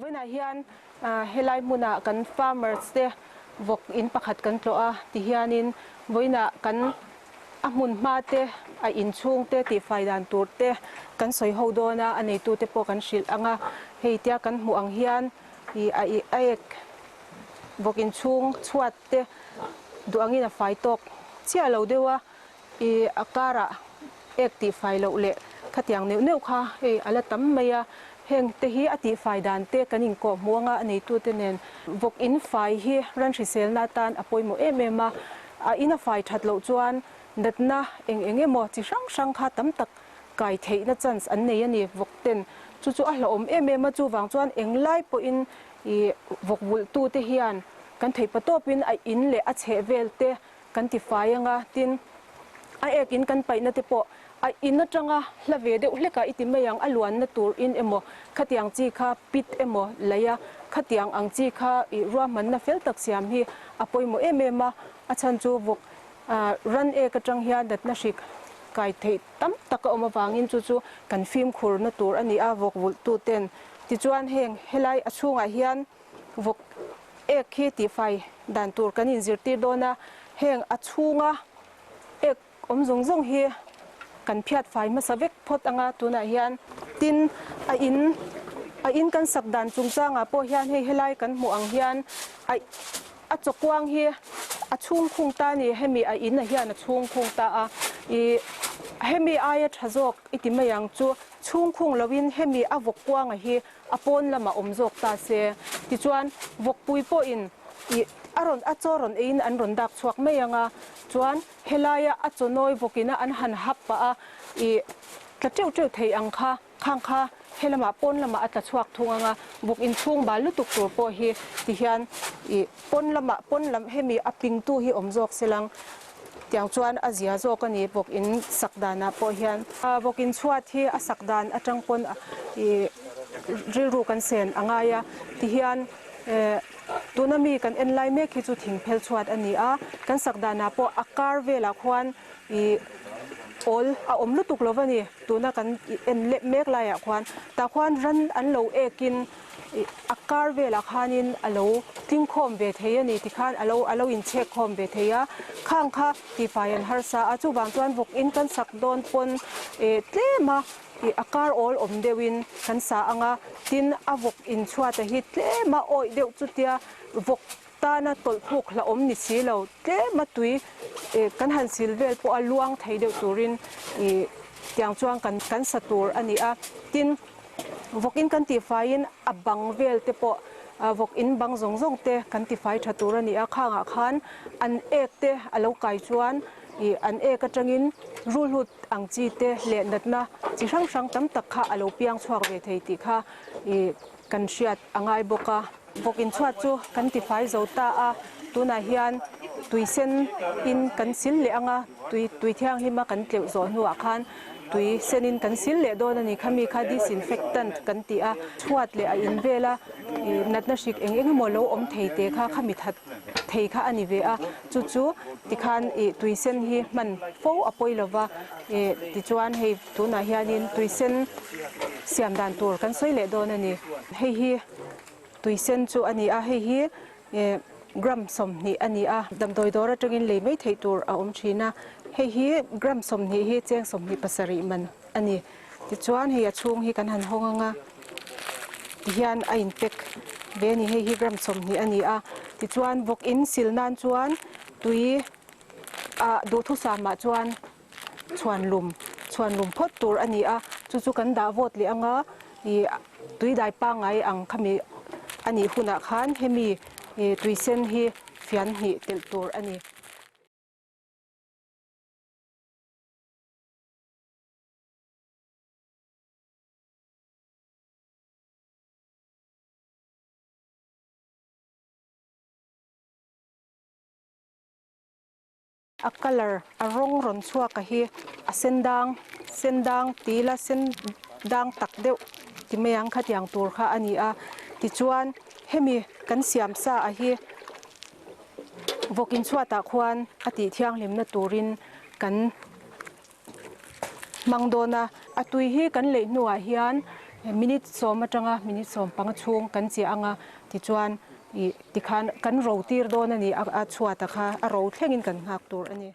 Vawiinah hian helai hmunah kan farmers te vawk in pakhat kan tlawh a, tihianin vawiinah kan a hmun hma te, a inchhung te tihfai dan tur te kan sawi ho dawn a, a neitu te pawh kan hrilh ang a, hei tia kan hmuh ang hian ih a ih a ek vawk inchhung chhuat te duh angin a fai tawk chiah lo deuh a, ih a karah ek tihfai loh leh khatiang neuh neuh kha hei a la tam mai a, heng te hi a tihfai dan te kan inkawh hmuh anga a neitute nen vawk in fai hi ran hriselna atan a pawimawh em em a, a in a fai that loh chuan natna eng eng emaw chi hrang hrang kha tam tak kai theihna chance an nei a ni vawk ten chu chu a hlauhawm em em a, chuvang chuan englai pawhin ih vawk vulhtute hian kan theihpa tawpin a in leh a chheh vel te Kan ti fai anga, tin, a ek in kan paihna te pawh a in atanga hla ve deuh hlekah i ti mai ang, a luanna tur in emaw khatiang chi kha pit emaw lei a, khatiang ang chi kha i ruahmanna fel tak siam hi a pawimawh em em a, a chhan chu vawk ran ek atang hian natna hrik kai theih tam tak a awm avangin chu chu kan fimkhurna tur a ni a, vawk vulh tu ten. Tichuan heng helai a chhungah hian Vawk ek hi tihfai dan tur kan inzirtir dawn a, heng a chhunga ek awm zawng zawng hi kan phiat fai hmasa vek phawt anga tunah hian tin a in a in kan sak dan chungchangah pawh hian hei helai kan hmuh ang hian a a chawkuang hi a chhung khung ta a ni hemi a in a hian a chhung khung ta a ih hemi aia tha zawk i ti mai ang chu chhung khung loin hemi a vawk kuanga hi a pawn lamah awm zawk ta se. Tichuan, vawkpui pawhin ih a rawn a chaw rawn eiin an rawn dak chhuak mai ang a, chuan helaia a chaw nawi vawkina an han hap pah a, ih tla teuh teuh thei ang kha, khang kha helamah pawn lamah a tla chhuak thung ang a, vawk inchhung bal lutuk tur pawh hi tihian ih pawn lamah pawn lam hemi a pingtu hi awm zawk se lang tiang chuan a zia zawk a ni vawk in sak danah pawh hian. Vawk in chhuat hi a sak dan atang pawn ih rilru kan sen a ngai a tihian eh tuna mi kan en lai mek hi chu thing phel chhuat a ni a, kan sak danah pawh a kar velah khuan ih awl a awm lutuk lo va ni tuna kan en leh mek laiah khuan tah khuan ran an lo ekin A kar velah khanin a lo tling khawm ve thei a ni tikhan a lo a lo inchhek khawm ve thei a, khang kha tihfai an harsa a, chuvang chuan vawk in kan sak dawn pawn eh tlem a ih a kar awl awm deuhin kan sa ang a, tin a vawk inchhuata hi tlem a awih deuh chutia vawk tana tawlh phuk hlauhawm ni si lo tlem a tui eh kan han sil vel pawh a luang thei deuh turin ih tiang chuan kan kan sa tur a ni a, tin. Vawk in kan tihfaiin a bang vel te pawh vawk in bang zawng zawng te kan tifai tha tur a ni a, khangah khan an ek te a lo kai chuan ih an ek atangin rulhut ang chi te leh natna chi hrang hrang tam tak kha a lo piang chhuak ve thei tih kha ih kan hriat a ngai bawk a. Vawk in chhuat chu kan tifai zo ta a, tunah hian tui sen in kan sil leh ang a, tui tui thianghlima kan tleuh zawh hnuah khan tui sen in kan sil leh dawn a ni. Khami kha disinfectant kan ti a, chhuat leh a in vel a, ih natna hrik eng eng emaw lo awm thei te kha khami that thei kha a ni ve a, chu chu tikhan ih tui sen hi hman fo a pawi lo va, ih tichuan hei tunah hianin tui sen siam dan tur kan sawi leh dawn a ni. Hei hi. Tui sen chu a ni a, hei hi gram 20 a ni a, damdawi dawr atangin lei mai theih tur a awm thin a, hei hi gram 20 hi cheng 27 man a ni. Tichuan hei a chhung hi kan han hawng ang a, tihian a in pack ve a ni, hei hi gram 20 a ni a, tichuan vawk in sil nan chuan tui ah duhthusam ah chuan chhuan lum chhuan lum phawt tur a ni a, chu chu kan dah vawt leh ang a, ih tui dai pangngai ang khami a nih hunah khan hemi ih tui sen hi fian hnih telh tur a ni. A colour a rawng rawn chhuak a hi a sen dang sen dang ti ila sen dang tak deuh ti mai ang khatiang tur kha a ni a tichuan hemi kan siam sa a hi vawk inchhuatah khuan a tih thianghlimna turin kan hmang dawn a a tui hi kan leih hnuah hian Minute sawm atanga minute 15 chhung kan chiah anga tichuan ih tikhan kan ro tir dawn a ni a chhuata kha a ro thlengin kan nghak tur a ni.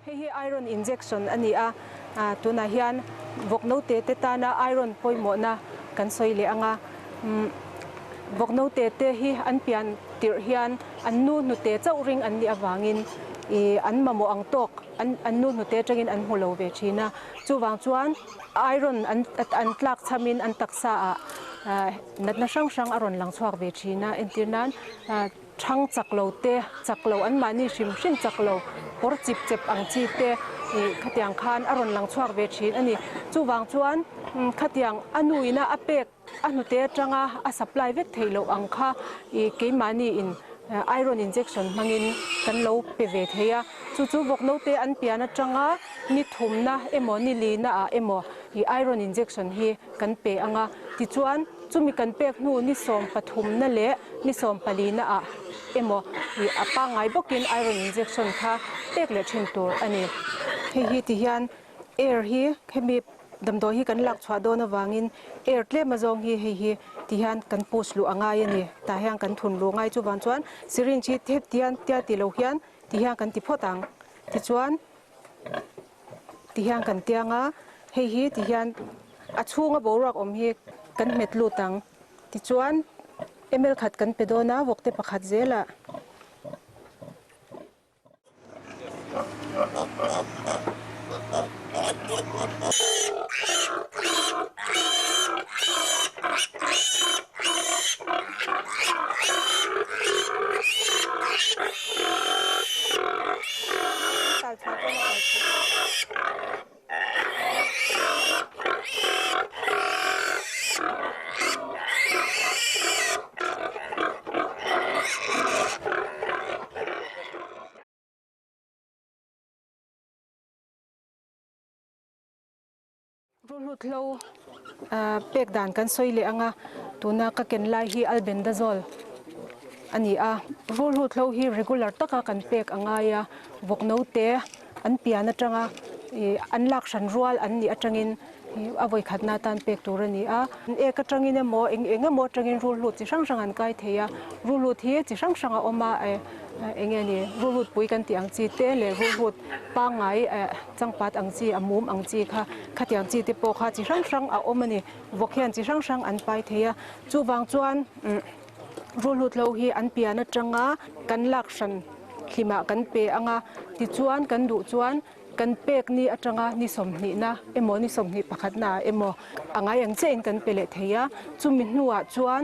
Hei hi iron injection a ni a, tunah hian vawk note te tana iron pawimawhna kan sawi leh ang a. Vawk note te hi an pian tirh hian an nu hnute chauh ring an nih avangin ih an mamawh ang tawk an nu hnute atangin an hmu lo ve thin a. Chuvang chuan iron an an tlak chhamin an taksa ah natna hrang hrang a rawn lang chhuak ve thin a, entir nan Thang chak lo te, chak lo anmahni hrim hrim chak lo, kawr chip chep ang chi te ih khatiang khan a rawn lang chhuak ve thin a ni. Chuvang chuan khatiang a nu ina a pek a hnute atanga a supply vek theih loh ang kha ih keimahni in iron injection hmangin kan lo pe ve thei a. Chu chu vawk note an pian atanga ni thumna emaw ni lina ah emaw ih iron injection hi kan pe ang a. Tichuan chumi kan pek hnu ni 13na leh ni 14na ah emaw ih a pangngai bawkin iron injection kha pek leh thin tur a ni. Hei hi ti hian air hi hemi damdawi hi kan lak chhuah dawn avangin air tlem azawng hi hei hi ti hian kan push luh a ngai a ni. Tah hian kan thun luh ngai chuvang chuan syringe hi thep ti hian tia ti lo hian ti hian kan ti phawt ang. Tichuan Ti hian kan tiang a, hei hi ti hian a chhunga boruak awm hi kan hmet lut ang. Tichuan ml khat kan pe dawn a, vawkte pakhat zelah. Ruhlut hlo pek dan kan sawi leh ang a, tuna ka ken lai hi albendazole a ni a. Ruhlut hlo hi regular taka kan pek a ngai a, vawk note an pian atanga ih an lak hran rual an nih atangin ih a vawi khatna atan pek tur a ni a. Ek atangin emaw eng eng emaw atangin ruhlut chi hrang hrang an kai thei a, ruhlut hi chi hrang hrang a awm a eng nge ni ruhlut pui kan tih ang chi te leh ruhlut pangngai eh changpat ang chi a mum ang chi kha khatiang chi te pawh kha chi hrang hrang a awm a ni vawk hian chi hrang hrang an pai thei a chuvang chuan umm ruhlut lo hi an pian atanga kan lak hran hlimah kan pe anga tichuan kan duh chuan kan pek ni atanga ni 20 na emaw ni 21 na emaw a ngai ang chiahin kan pe leh thei a chumi hnuah chuan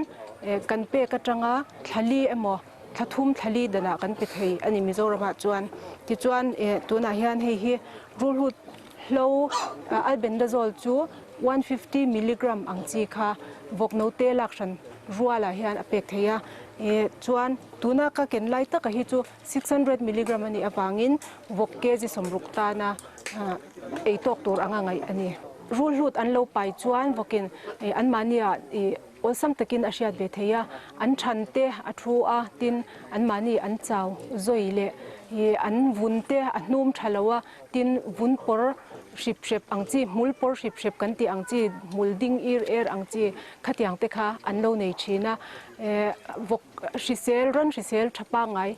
eh kan pek atanga thlali emaw Thla thum thla li danah kan pe thei a ni Mizoramah chuan. Tichuan eh tunah hian hei hi rulhut hlo albendazole chu 150 milligram ang chi kha vawk note lak hran rualah hian a pek thei a. Eh chuan tuna ka ken lai taka hi chu 600 milligram a nih avangin vawk kg 60 tana ei tawk tur anga ngaih a ni. Rulhut an lo pai chuan vawkin anmahniah ih Awlsam takin a hriat ve thei a, an than te a thu a, tin anmahni an chau zawi leh ih an vun te a hnum tha lo a, tin vun pawr hrip hrep ang chi, hmul pawr hrip hrep kan tih ang chi, hmul ding ir er ang chi khatiang te kha an lo nei thin a, eh vawk. hrisel ran hrisel tha pangngai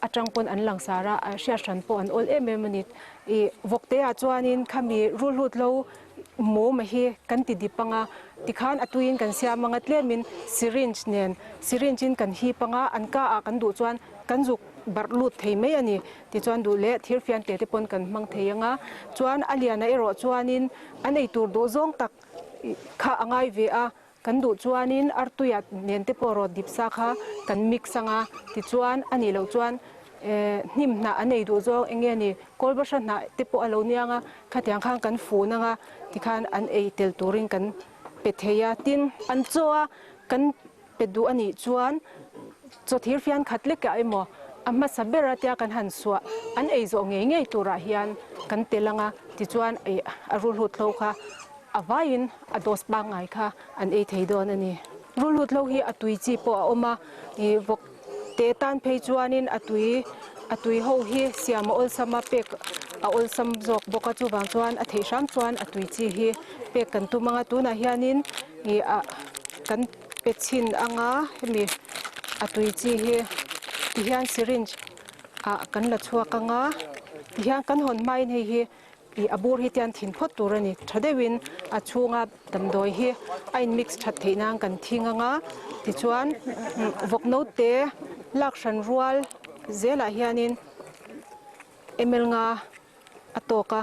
atang pawn an langsar a, hriat hran pawh an awl em em a ni. Ih vawkte ah chuanin khami rulhut lo mum a hi kan ti dip anga tikhan a tuiin kan siam anga tlemin syringe nen syringe in kan hip anga an ka ah kan duh chuan kan zuk barh lut thei mai a ni. Tichuan duh leh thir fian te te pawn kan hmang thei anga chuan a lianah erawh chuanin an eitur duh zawng tak kha a ngai ve a, kan duh chuanin artuia nen te pawh rawt dip sa kha kan mix anga tichuan a nih loh chuan hnim hnah an ei duh zawng eng nge ni kawlbahra hnah te pawh a lo niang a, khatiang khan kan fun anga tikhan an ei tel turin kan pe thei a, tin an chaw a kan pe duh a nih chuan chaw thir fian khat lek ah emaw a hmasa ber a tia kan han suah an ei zawh ngei ngei turah hian kan tel anga tichuan a rulhut hlo kha a vaiin a dose pangngai kha an ei thei dawn a ni. Rulhut hlo hi a tui chi pawh a awm a, ih vawk te tan phei chuanin a tui a tui ho hi siam a awlsam a pek a awlsam zawk bawk a chuvang chuan a theih hram chuan a tui chi hi pek kan tum ang a tunah hianin ih ah kan pe chhin anga hemi a tui chi hi ti hian syringe ah kan la chhuak anga ti hian kan hawn hmain hei hi ih a bur hi tian thin phawt tur a ni tha deuhin a chhunga damdawi hi a in mix that theih nan kan thing anga tichuan vawk note lak hran rual zelah hianin ml nga a tawk a.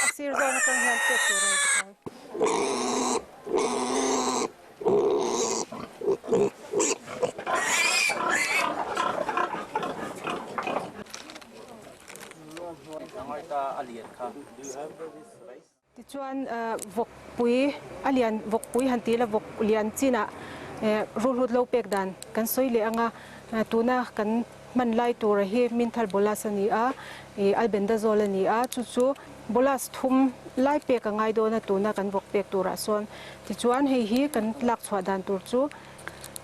A sir zawng atang hian pek tur a ni tikhan. Tichuan vawkpui a lian vawkpui han tih la vawk lian chinah rulhut lo pek dan kan sawi leh ang a, tuna kan hman lai tura hi Minthal Bolas a ni a, ih Albendazole a ni a, chu chu Bolas thum lai pek a ngai dawn a tuna kan vawk pek turah sawn. Tichuan hei hi kan lak chhuah dan tur chu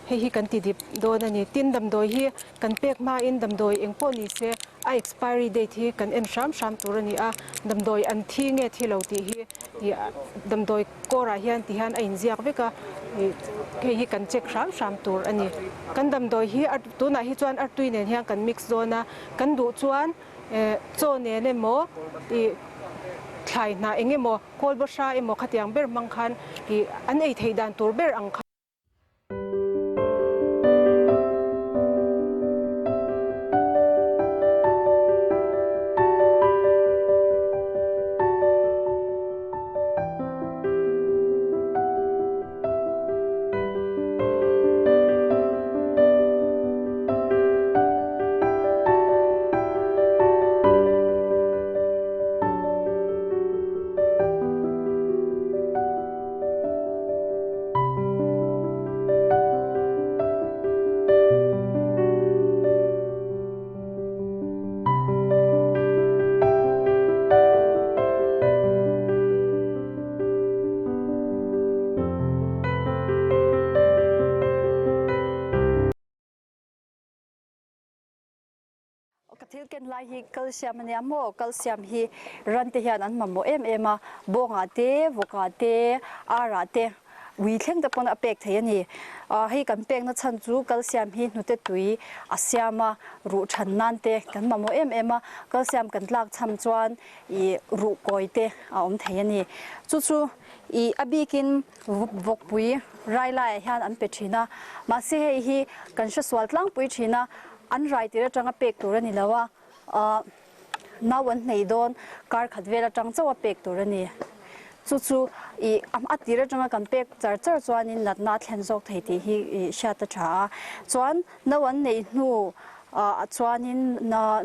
hei hi kan ti dip dawn a ni. Tin damdawi hi kan pek hmain damdawi eng pawh ni se A expiry date hi kan en hram hram tur a ni a, damdawi an thi nge thi lo tih hi ih damdawi kawrah hian ti hian a inziak vek a, ih hei hi kan check hram hram tur a ni. Kan damdawi hi a tunah hi chuan artui nen hian kan mix dawn a, kan duh chuan eh chaw nen emaw ih thlai hnah eng emaw kawlbawhra emaw khatiang ber hmang khan ih an ei theih dan tur ber ang kha. Ka thil ken lai hi calcium a nia maw? Calcium hi ran te hian an mamawh em em a, bawngah te, vawkah te, arah te, ui thleng te pawn a pek thei a ni. Hei kan pekna chhan chu calcium hi hnute tui a siam a, ruh than nan te kan mamawh em em a, calcium kan tlak cham chuan ih ruh kawi te a awm thei a ni. Chu chu ih a bikin vawkpui rai laiah hian an pe thin a, mahse hei hi kan hresual tlangpui thin a, An rai tir atanga pek tur a ni lo a, ahh nau an hneih dawn kar khat vel atang chauh a pek tur a ni. Chu chu ih a tir atanga kan pek char char chuanin natna a thlen zawk thei tih hi ih hriat a tha a. Chuan nau an neih hnu ah chuanin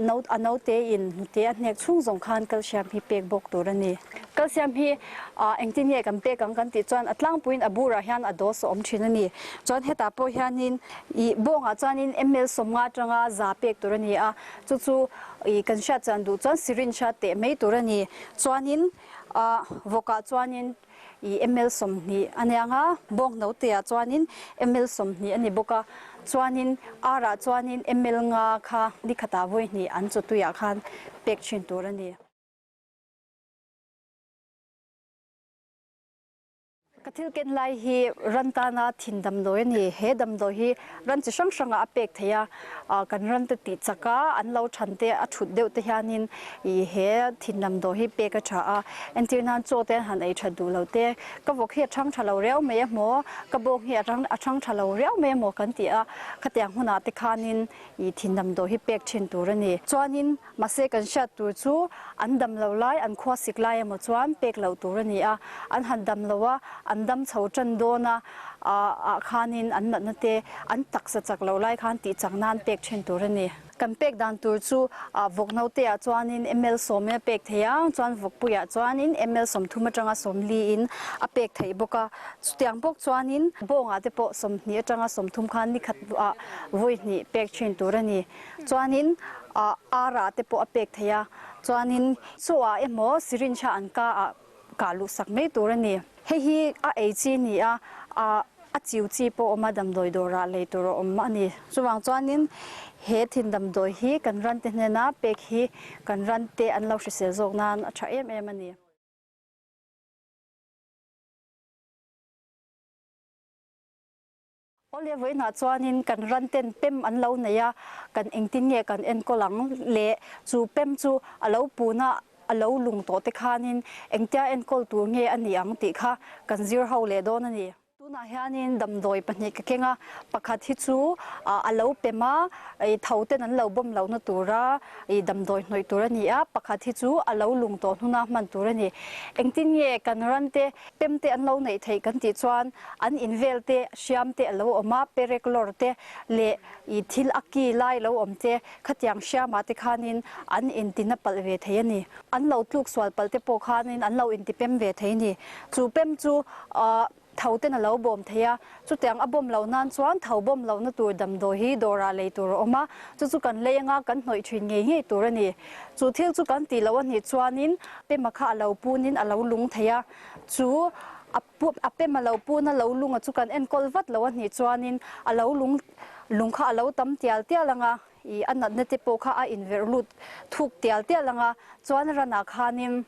no a naute in hnute a hnek chhung zawng khan calcium hi pek bawk tur a ni. Calcium hi ah engtin nge kan pek ang kan tih chuan a tlangpuiin a burah hian a dose a awm thin a ni. Chuan hetah pawh hianin ih bawngah chuanin ml sawmnga atanga za pek tur a ni a, chu chu ih kan hriat chian duh chuan syringe a teh mai tur a ni. Chuanin ah vawkah chuanin ih ml 20 a nia ang a, bawng noteah chuanin ml 20 a ni bawk a, chuanin arah chuanin ml nga kha ni khatah vawi hnih an chawtuiah khan pek thin tur a ni. Ka thil ken lai hi ran tana thin damdawi a ni. He damdawi hi ran chi hrang hrangah a pek theih a, kan ran te tih chak a, an lo than te a thut deuh te hianin ih he thin damdawi hi pek a tha a. Entir nan chaw te an han ei that duh lo te, ka vawk hi a thang tha lo riau mai a maw, ka bawng hi a thang tha lo riau mai a maw kan ti a, khatiang hunah te khanin ih thin damdawi hi pek thin tur a ni. Chuanin Mahse kan hriat tur chu an dam lo lai, an khua sik lai emaw chuan pek loh tur a ni a, an han dam lo a, an dam chho tan dawn a, ah khanin an natna te an taksa chak lo lai khan tih chak nan pek thin tur a ni. Kan pek dan tur chu vawk naute ah chuanin ml sawmin a pek thei a, chuan vawkpuiah chuanin ml 30 atanga 40 in a pek theih bawk a, chutiang bawk chuanin bawngah te pawh 20 atanga 30 khan nikhat ah vawi hnih pek thin tur a ni. Chuanin ar ah te pawh a pek thei a, chuanin chaw ah emaw syringe a an ka ah kah luh sak mai tur a ni. Hei hi a ei chi ni a, a chiu chi pawh awm a, damdawi dawrah lei tur a awm a ni. Chuvang chuanin he thin damdawi hi kan ran te hnena pek hi kan ran te an lo hrisel zawk nan a tha em em a ni. Awle vawiinah chuanin kan ran ten pem an lo nei a, kan engtin nge kan enkawl ang le? Chu pem chu a lo puna a lo lung tawh te khanin engtia enkawl tur nge a nih ang tih kha kan zir ho leh dawn a ni. Tunah hianin damdawi pahnih ka keng a, pakhat hi chu a lo pem a, tho ten an lo bawm lohna tura damdawi hnawih tur a ni a, pakhat hi chu a lo lung tawh hnuna hman tur a ni. Engtin nge kan ran te pem te an lo neih theih kan tih chuan an in vel te, hriam te a lo awm a, perek lawr te leh ih thil a ki lai lo awm te khatiang hriamah te khanin an intina palh ve thei a ni. An lo tluk sual palh te pawh khanin an lo intipem ve thei a ni. Chu pem chu ah tho ten a lo bawm thei a, chutiang a bawm loh nan chuan tho bawm lohna tur damdawi hi dawrah lei tur a awm a, chu chu kan lei anga kan hnawih thin ngei ngei tur a ni. Chu thil chu kan tih loh a nih chuanin pema kha a lo punin a lo lung thei a, chu a a pem a lo pun a lo lung a chu kan enkawl vat lo a nih chuanin a lo lung lung kha a lo tam tial tial ang a, ih a natna te pawh kha a inverh lut thuk tial tial ang a, chuan ranah khanin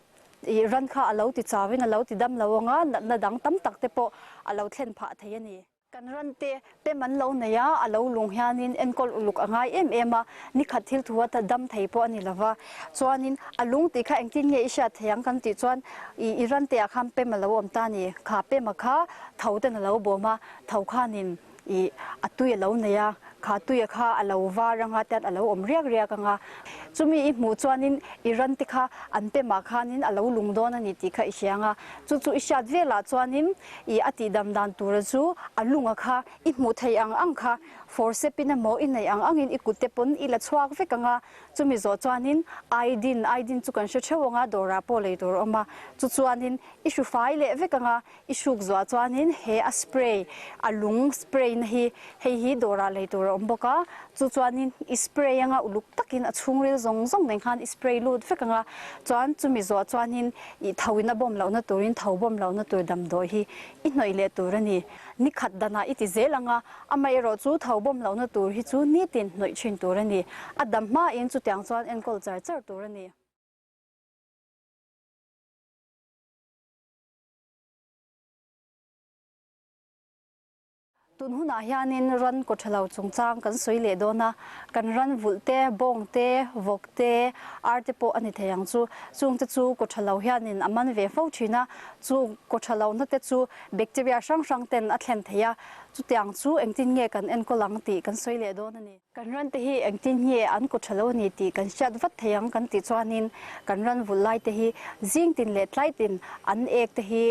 ih ran kha a lo ti chauin a lo ti dam lo ang a, natna dang tam tak te pawh a lo thlen phah thei a ni. Kan ran te pem an lo nei a, a lo lung hianin enkawl uluk a ngai em em a, nikhat thil thu a dam thei pawh a ni lova. Chuanin a lung tih kha engtin nge i hriat thei ang kan tih chuan i i ran te ah khan pem a lo awm ta a ni. Kha pem a kha tho ten a lo bawm a, tho khanin i a tui a lo nei a, kha tui a kha a lo var anga tian a lo awm riak riak anga. Chumi i hmuh chuanin i ran te kha an pem ah khanin a lo lung dawn a ni tih kha i hria anga. Chu chu i hriat velah chuanin I a tihdam dan tura chu a lunga kha i hmuh theih ang ang kha forcep in emaw i neih ang angin i kut te pawn i la chhuak vek ang a, chumi zawh chuanin iodine, iodine chu kan hre theuh ang a, dawrah pawh lei tur a awm a, chu chuanin i hru fai leh vek ang a, i hruk zuah chuanin he a spray, a lung spray na hi hei hi dawrah lei tur a awm bawk a, chu chuanin i spray anga uluk takin a chhungril zawng zawng nen khan i spray lut vek ang a, chuan chumi zawh chuanin I tho in a bawm lohna turin tho bawm lohna tur damdawi hi i hnawih leh tur a ni. Ni khat danah i ti zel ang a, amaherawh chu tho bawm lohna tur hi chu nitin hnawih thin tur a ni. A dam hmain chutiang chuan enkawl char char tur a ni. Tun hunah hianin ran kaw tha lo chungchang kan sawi leh dawn a, kan ran vulh te, bawng te, vawk te, ar te pawh a ni thei ang chu. Chungte chu kaw tha lo hianin a man ve fo thin a, chu kaw tha lohna te chu bacteria hrang hrang ten a thlen thei a, chutiang chu engtin nge kan enkawl ang tih kan sawi leh dawn a ni. Kan ran te hi engtin nge an kaw tha lo a ni tih kan hriat vat thei ang kan tih chuanin kan ran vulh lai te hi zing tin leh tlai tin an ek te hi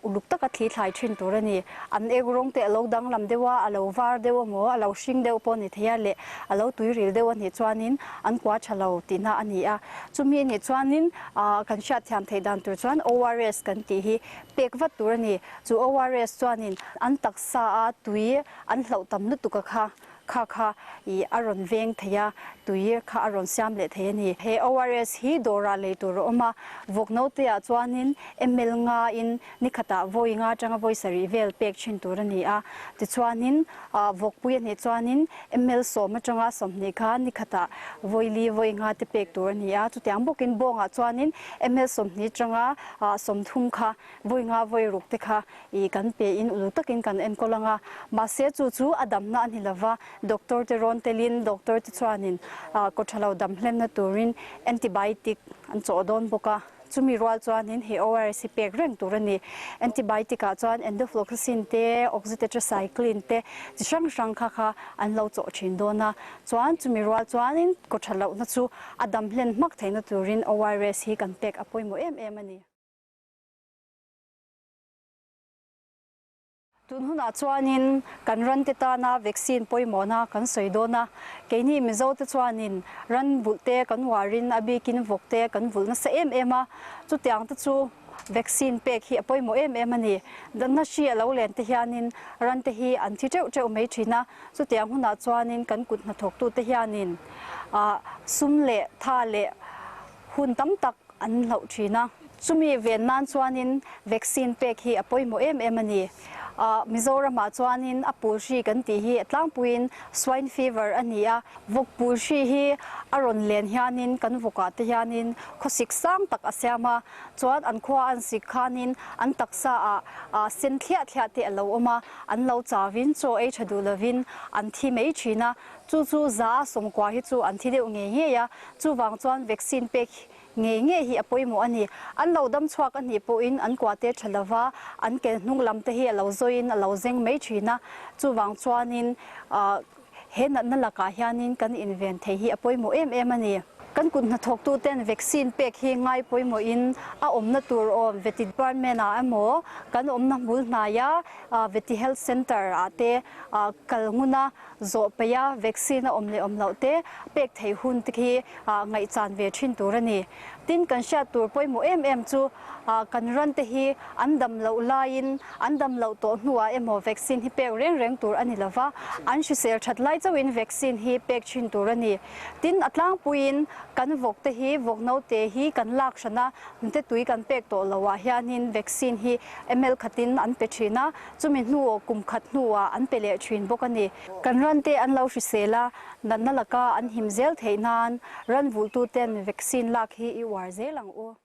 uluk taka thli thlai thin tur a ni. An ek rawng te a lo danglam deuh a, a lo var deuh emaw a lo hring deuh pawh a ni thei a leh a lo tuiril deuh a nih chuanin an kua tha lo tihna a ni a. Chumi a nih chuanin kan hriat thiam theih dan tur chuan ORS kan tih hi pek vat tur a ni. Chu ORS chuanin an taksa a tui an hlauh tam lutuk a kha. Kha kha i a rawn veng thei a, tui kha a rawn siam leh thei a ni. He ORS hi dawrah lei tur a awm a, vawk note ah chuanin ml nga in ni khatah vawi nga atanga vawi sarih vel pek thin tur a ni a. Tichuanin vawkpui a nih chuanin ml 10 atanga 20 kha ni khatah vawi li vawi nga te pek tur a ni a. Chutiang bawkin bawngah chuanin ml 20 atanga 30 kha vawi nga vawi ruk te kha I kan pe in uluk takin kan enkawl ang a, mahse chu chu a damna a ni lova, doctor te rawn telin doctor te chuanin kawthalo dam hlemna turin antibiotic an chawh dawn bawk a, chumi rual chuanin he ORS hi pek reng tur a ni. Antibiotic ah chuan endofloxacin te, oxytetracycline te chi hrang hrang kha kha an lo chawh thin dawn a, chuan chumi rual chuanin kawthaloh-na chu a dam hlen hmak theihna turin ORS hi kan pek a pawimawh em em a ni. Tun hunah chuanin kan rante tana vaccine pawimawhna kan sawi dawn a, keini Mizote chuanin ran vulhte kan uarin a bikin vawkte kan vulh nasa em em a, chutiangte chu vaccine pek hi a pawimawh em em a ni. Danna hri a lo len te hianin rante hi an thi teuh teuh mai thin a, chutiang hunah chuanin kan kut hnathawktute hianin sum leh tha leh hun tam tak an hlauh thin a. Chumi ven nan chuanin vaccine pek hi a pawimawh em em a ni. Mizoramah chuanin a pul hri kan tih hi a tlangpuiin swine fever a ni a. Vawk pul hri hi a rawn len hianin kan vawkah te hianin khawsik sang tak a siam a, chuan an khua an sik khanin an taksa ah sen thliah thliah te a lo awm a, an lo chauin chaw ei tha duh lovin an thi mai thin a. Chu chu za a 90 hi chu an thi deuh ngei ngei a, chuvang chuan vaccine pek ngei ngei hi a pawimawh a ni. An lo dam chhuak a nih pawhin an kua te tha lova, an kel hnung lam te hi a lo zawiin a lo zeng mai thin a, chuvang chuanin he natna lakah hianin kan inven thei hi a pawimawh em em a ni. Kan kut hnathawktu ten vaccine pek hi ngai pawimawhin a awmna tur awm Vety Department ah emaw kan awmna hmul hnaia Vety Health Centre ah te kal nguna zawh peih a, vaccine a awm leh awm loh te pek theih hun te khi ngaihchan ve thin tur a ni. Tin, kan hriat tur pawimawh em em chu kan ran te hi an dam loh laiin an dam loh tawh hnuah emaw vaccine hi pek reng reng tur a ni lo va, an hrisel that lai chauhin vaccine hi pek thin tur a ni. Tin, a tlangpuiin kan vawk te hi vawk naute hi kan lak hran a, hnute tui kan pek tawh loh ah hianin vaccine hi ml khatin an pe thin a, Chumi hnu kum khat hnuah an pe leh thin bawk a ni. Kan rante an lo hrisel a, natna laka an him zel theih nan ran vulhtuten vaccine lak hi i uar zel ang u.